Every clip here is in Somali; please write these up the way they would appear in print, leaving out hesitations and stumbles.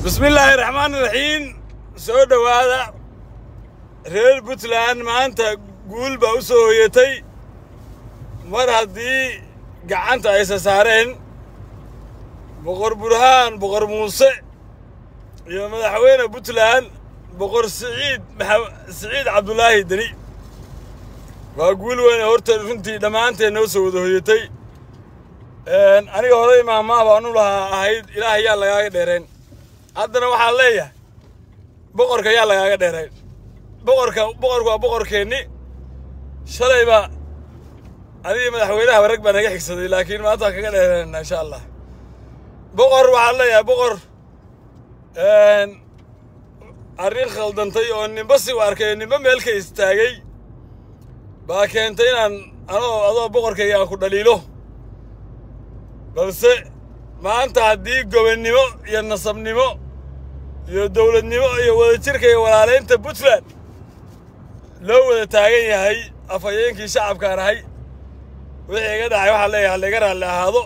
Bismillaahi raxmaani raxiim. Soo dhowaada reer Puntland, maanta guul baa u soo hoyatay mar haddii gacanta aysa saareen Boqor Burhaan, Boqor Muuse iyo madaxweyne Puntland Boqor Siciid Siciid Cabdulaahi Deni. Waa guul weyn horta runtii dhammaanteen noo soo wada hoyatay. Aniga horey maahmaah baan u lahaa ahayd, Ilaahay yaa lagaaga dheerayn. Haddana waxaan leeyahay boqorka yaa lagaaga dheerayn. Boqorka, boqorku waa boqorkeenni. Shalayba adiga madaxweynaha rag baa naga xigsaday, laakiin maanta waan kaga dheeraynaa insha Allah. Boqor waxaan leeyahay, boqor, arrin khaldantay oo ninba si u arkay, ninba meel ka istaagay baa keentay inaan anoo adoo boqorkayga aan ku dhaliilo. Balse maanta haddii gobonnimo iyo nasabnimo iyo dowladnimo iyo wadajirka iyo walaalaynta Puntland loo wada taagan yahay, afhayeenkii shacabkaan ahay, wixii iga dhacay waxaan leeyahay halaiga raalli ahaado.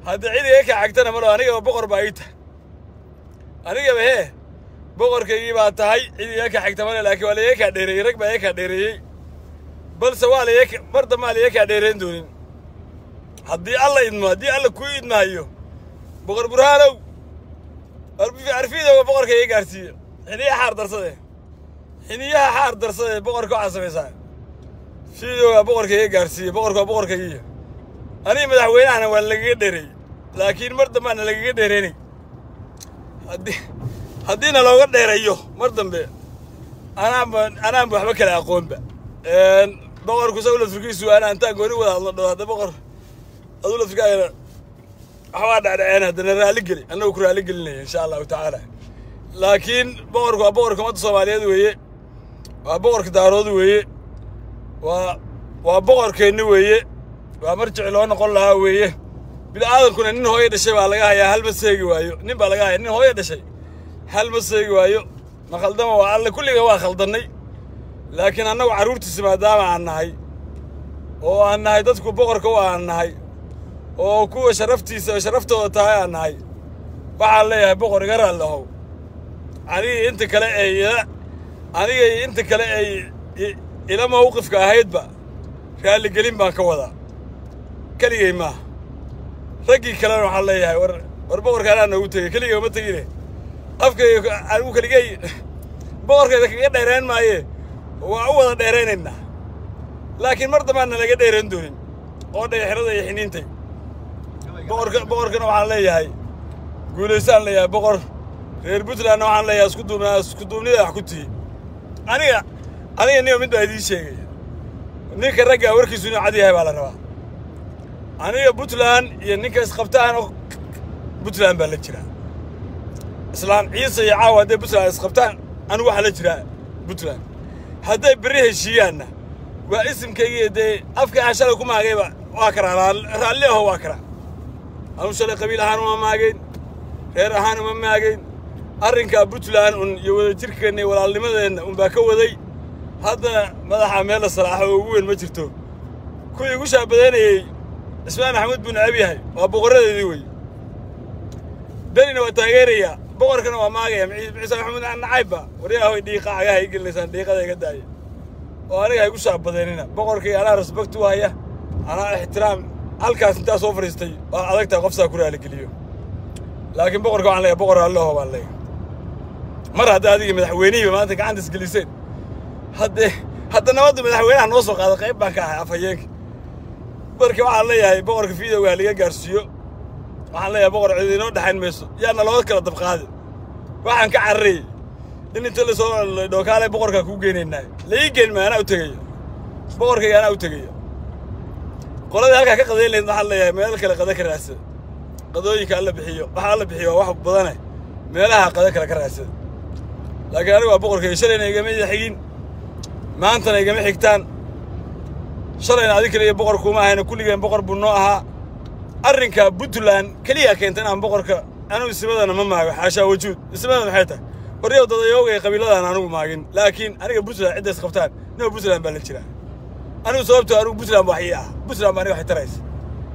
Haddii cid iga kacagtana malo, anigaba boqor baa ii tahay, anigaba hee boqorkaygii baa tahay, cid iga kacagta male. Laakiin waa laiga kaa dheereeyey, rag baa iga kaa dheereeyey, balse waa laiga mar dambaa laiga kaa dheereyn doonin haddii Alla idmo, haddii Alla kuu idmaayo. Boqor Burhaanow, arfiidooga boqorka iga gaarsiiye. Xiniyaha xaar darsade, xiniyaha xaar darsade, boqorka waxaa samaysaa fiidooga boqorka iga gaarsiiye. Boqorka waa boqorkaygiiyo aniga madaxweynahana waa lagaga dheereeyey, laakiin mar dambaana lagaga dheereynay. Haddiina looga dheereeyo mar dambe, anaanba waxba kale aqoonba. Boqorku isagu laftirkiisu ana intaan gooni wada hadlo dho, hadda boqor aduu laftirkaagana waxbaa dhacdhaceen, haddana raalli geli, annagu ku raalli gelinaya insha Allahu tacaala. Laakiin boqorku waa boqorka ummadda Soomaaliyeed weeye, waa boqorka Daarood weeye, waa boqorkeenni weeye, waa marjici loo noqon lahaa weeye. Bini aadankuna nin hooyo dhashay baa laga hayaa, hal ma seegi waayo. Nin baa laga hayaa, nin hooyo dhashay hal ma seegi waayo. Ma khaldama? Waa Alle, kulliga waa khaldannay, laakiin annagu carruurtiisa maadaama aan nahay oo aan nahay dadku boqorka u aan nahay oo kuwa sharaftiisa oo sharaftooda tahay aan nahay, waxaan leeyahay boqor iga raalli ahow. Aniga inta kale ay ila aniga iyo inta kale ay ila mawqifka ahaydba raalligelin baan ka wadaa, keligay maaha. Raggii kalena waxaan leeyahay war boqorka anaa noogu tegey, keligay uma tegine. Afkayga anigu keligay boqorkayda kaga dheerayn maaye, waa u wada dheeraynaynaa, laakiin mar dambaana laga dheerayn doonin oo dhagaxirada iyo xiniintay. Boqorka, boqorkana waxaan leeyahay guulaysaan leeyahay boqor. Reer Puntlandna waxaan leeyahay isku duubnaa, isku duubnida wax ku tihi. Aniga niyo mid baa idiin sheegaya, ninka raggaa warkiisu inuu cad yahay baa la rabaa. Aniga Puntland iyo ninka isqabtaan oo Puntland baa la jiraa. Islaan Ciise iyo Caawa hadday Puntland isqabtaan, anigu waxaa la jiraa Puntland. Hadday berri heshiiyaanna waa isimkaygiiyo dee afka aan shalay ku maagayba waa karaa raalli aho, waa karaa. Anu shalay qabiil ahaan uma maagayn, reer ahaan uma maagayn, arrinkaa Puntland un iyo wadajirkeenna iyo walaalnimadeenna unbaa ka waday. Haddana madaxa meel la salaaxo oo ugu weyn ma jirto. Kuwii igu shaabadaynayey Cismaan Maxamuud buu necab yahay, waa boqorradeedii wey. Denina waa taageerayaa, boqorkana waa maagaya. Ciise Maxamuud nacaybba waryahoy, dhiiqa cagaha i gelinaysaan, dhiiqada iga daaya oo aniga ha igu shaabadeynina. Boqorkii anaa respect u haya, anaa ixtiraam. Halkaas intaa soo fadhiistay waa adag tahay qof saa ku raaligeliyo, laakiin boqorka waxaan leeyahay boqor raalli aho baan leeyahay. Mar hadda adiga madaxweynihiiba maanta gacanta isgeliseen, hadde hadda nabadda madaxweynaha noo soo qaada, qayb baan ka ahay afhayeenka. Marka waxaan leeyahay boqorka fiidowga ha liga gaarsiiyo. Waxaan leeyahay boqor, cid inoo dhexayn mayso, yaana looga kala dabqaadin. Waxaan ka cararayay in inta lasoo dhookaale boqorkaa kuu geynaynaa, la ii geyn maayo, anaa u tegaya boqorkayga, anaa u tegaya. Qoladii halkaa ka qadayn lahayd waxaan leeyahay meel kale qada ka raadsada. Qadooyinka Alla bixiyo, waxa Alla bixiyo waa wax badane, meelaha qada kale ka raadsada. Laakiin anigu waa boqorkayga, shalayna igama xigin, maantana igama xigtaan. Shalayna adig kaliya boqor kuma ahayna, kulligeen boqor buu noo ahaa. Arrinka Puntland keliya keenta inaan boqorka anigu ismadana ma maago, xaashaa wajuud. Ismada maxay tahay? Waryow dadayoogay qabiiladaan anigu maagin, laakiin aniga Puntland cidda isqabtaan nima Puntland baa la jiraa anigu, sababtoo anigu Puntland wax ii ah, Puntland baa aniga waxay taraysa.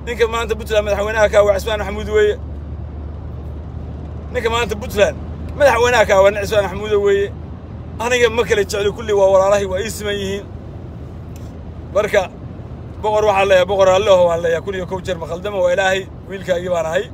Ninka maanta Puntland madaxweynaha ka waa Cismaan Maxamuud weeye. Ninka maanta Puntland madaxweynaha ka ah Cismaan Maxamuud weeye. Aniga ma kala jecli, kulli waa walaalahay, waa ii siman yihiin. Marka boqor waxaan leeyahay, boqor alleho waan leeyahay, 1001 jeer maqaldama waa ilaahay, wiilkaagii baan ahay.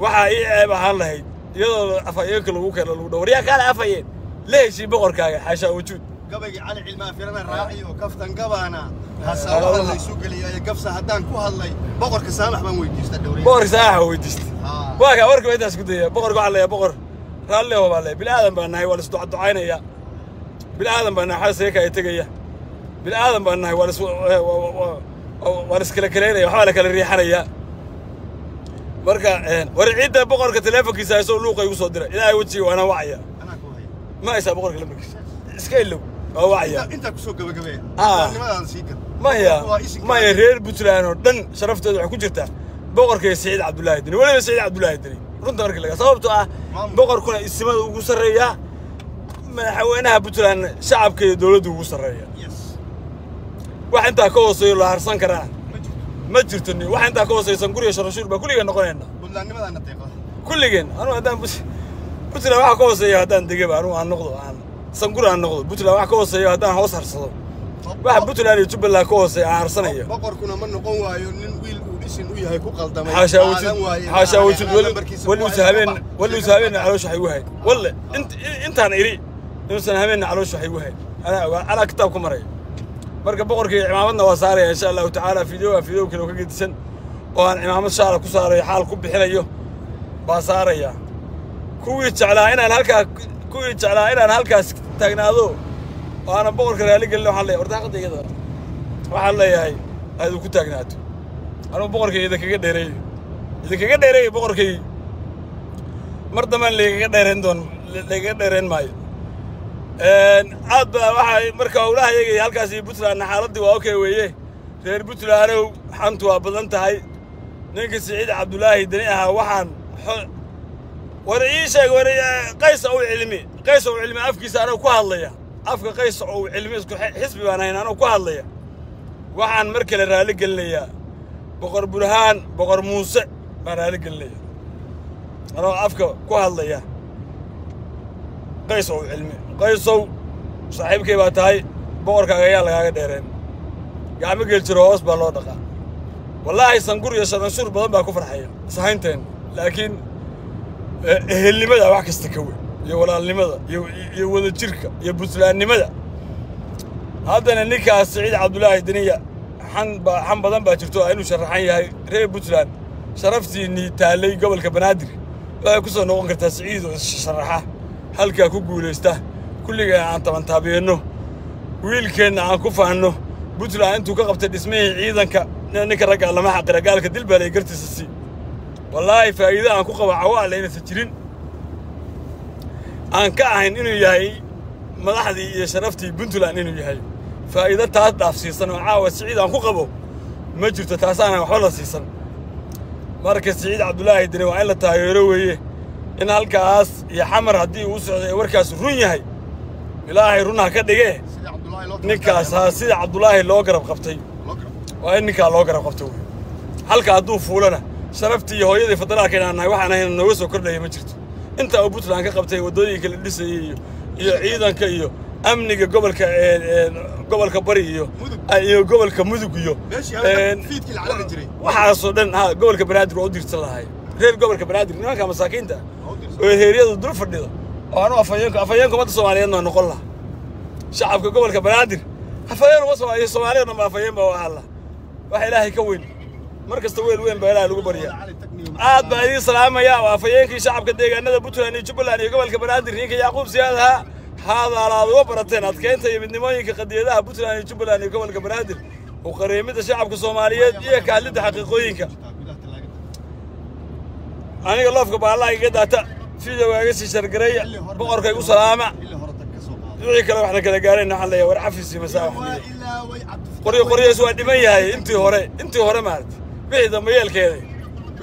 Waxaa ii ceeb ahaan lahayd iyadoo afhayeenka lagu keeno lagu dhaw waryaa kaale afhayeen la heshii boqorkaaga, xaashaa wujuud. Gabaygii Cali Cilmi Afirana raaci oo kaftan gabaana hasaawaha la isu geliyay gafsa haddaan ku hadlay boqorka saamax baan weydiista dhowriye. Boqorka saamax baan weydiista. Waa kaa warka intaas ku daya. Boqorka waxaa leeyahay boqor raalliho baa leeyahay, bilaadan baan nahay, waa la isducaducaynaya, bilaadan baan nahay, xaasayka ay tegaya, bilaadan baan nahay, waa la iskala kaleynaya, waxbaa la kala riixanaya. Marka war ciidda boqorka teleefonkiisa haysoo luuqa igu soo dira, ilaahay wejiga waana wacaya. Ma haysaa boqorka lambarkiisa? Iska ilow, waa wacaya. Intaa kusoo gabagabeeya nimadaada sii gal. Maya maya, reer Puntland oo dhan sharaftooda waxay ku jirtaa boqorka iyo Siciid Cabdullaahi Deni, weliba Siciid Cabdullaahi Deni runta marka laga, sababtoo ah boqorkuna isimada ugu sarreeyaa, madaxweynaha Puntland shacabka iyo dowladda ugu sarreeya. Wax intaa ka hooseeyo la harsan karaa ma jirto. Ni wax intaa ka hooseysan guriga sharashuur baa kulligeen noqonayna, kulligeen. Anugu haddaan Puntland waxa ka hooseeya haddaan degaba anugu aan noqdo, aan sangur aan noqdo. Puntland wax ka hooseeyo haddaan hoos harsado, waxa Puntland iyo Jubbaland ka hooseeya aan harsanayo. Boqorkuna ma noqon waayo nin wiil uu isin u yahay ku qaldamay. Xaashaa wujuud, xaashaa wujuud. Weli habeen, weli habeenna caloosha waxay igu hayn, walle intaan iri inuusan habeenna caloosha waxay igu hayn, anaa kitaab ku maraya. Marka boqorkii cimaamadna waa saaraya insha allahu tacaala. Fideoga fideo kale oo ka gedisan oo aan cimaamad shaala ku saarayo, xaal ku bixinayo baa saaraya. Kuwii jeclaa inaan halkaa, kuwii jeclaa inaan halkaas taagnaado oo aanan boqorka raali gelin, waxaan leeyahay wardaaqada iyada waxaan leeyahay aad ku taagnaato. Anugu boqorkay idinkaga dheereeyo, idinkaga dheereeyo boqorkay, mar dambaan lagaga dheereen doon, lagaga dheereen maayo. Aad baa waxaa marka howlaha iyaga halkaas iyo Puntlandna xaaladdii waa okay weeye. Reer Puntlandow xantu waa badan tahay. Ninka Siciid Cabdullaahi Deni ahaa waxaan war ii sheeg, war Qays ow Cilmi, Qays ow Cilmi afkiisa anoo ku hadlaya, afka Qays ow Cilmi isku xisbi baan hayn anoo ku hadlaya, waxaan mar kale raali gelinayaa boqor Burhaan, boqor Muuse baan raali gelinaya anoo afka ku hadlaya Qays ow Cilmi. Qaysow saaxiibkay baa tahay, boqorkaaga ayaa lagaaga dheereen, gacmo geel jiro hoos baa loo dhaqaa. Wallaahi sangur iyo sharanshuur badan baa ku farxaya ishaynteen, laakiin ehelnimada wax kasta ka weyn, iyo walaalnimada iyo wadajirka iyo puntlandnimada. Haddana ninkaas Siciid Cabdullaahi Deniya xan baa, xan badan baa jirto inuu sharaxan yahay. Reer Puntland sharaftiinnii taallay gobolka Banaadir waxay ku soo noqon kartaa Siciid oo issharaxa, halkaa ku guulaysta, kulligeen aan tabantaabiyenno, wiilkeenna aan ku faanno. Puntland intuu ka qabtay dhismihii ciidanka, ninka ragga lama xaqira, gaalka dil baa lay gartiisa sii. Wallaahi faa'iido aan ku qabo cawaale inaysan jirin aan ka ahayn inuu yahay madaxdii iyo sharaftii Puntland inuu yahay. Faa'iido taas dhaafsiisan oo caawa Siciid aan ku qabo ma jirto, taasaana waxba la siisan. Marka Siciid Cabdullaahi Deni waa in la taageero weeye. In halkaas iyo Xamar haddii uu socday ee warkaas run yahay, ilaahay run ha ka dhigee, ninkaas ha sida Cabdullaahi loo garab qabtay waa in ninkaa loo garab qabto wey. Halka hadduu fuulana sharaftii iyo hooyadii federaalka inaan nahay waxaan ahayna nooga soo kordhaya ma jirto. Inta uu Puntland ka qabtay waddooyinka la dhisayay iyo ciidanka iyo amniga gobolka gobolka Bari iyo gobolka Mudug iyo waxaasoo dhan, ha gobolka Banaadir waa u diirsan lahay. Reer gobolka Banaadir nimanka masaakiinta oo heeryada dul fadhida oo anu afhayeenka afhayeenka ummadda Soomaaliyeedna waa noqon laha. Shacabka gobolka Banaadir afhayeen uma Soomaaliya, Soomaaliya dhan ba afhayeen baa u ahaan laha. Waxa ilaahay ka weyn mar kasta weel weyn baa ilaahay lagu baryaa. Aad baa idiin salaamaya. Waa afhayeenkii shacabka deegaanada Puntland iyo Jubbaland iyo gobolka Banaadir, ninka Yacquub Siyaad ahaa. Haadaalaad uga barateen adkeynta iyo midnimooyinka qadiyadaha Puntland iyo Jubbaland iyo gobolka Banaadir, u qareemida shacabka Soomaaliyeed iyo ka hadlidda xaqiiqooyinka. Aniga loofka baallaha iga daata, fideoga iga sii shargareeya, boqorka igu salaama, wixii kale waxna kala gaarayna waxaan leeyahay war cafis iyo masaawax. Qoryo qoryays waa dhiman yahay intii hore, intii hore maaragtay, wixii dambe yeelkeeday,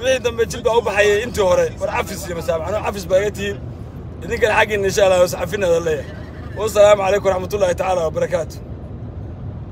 wixii dambe jid baa u baxayay intii hore. War cafis iyo masaawax, anuu cafis baa iga tihiin, idinkana xaggiinna insha allah is cafinada leeyahay. Wasalaamu calaykum waraxmatullaahi tacaala wabarakaatu.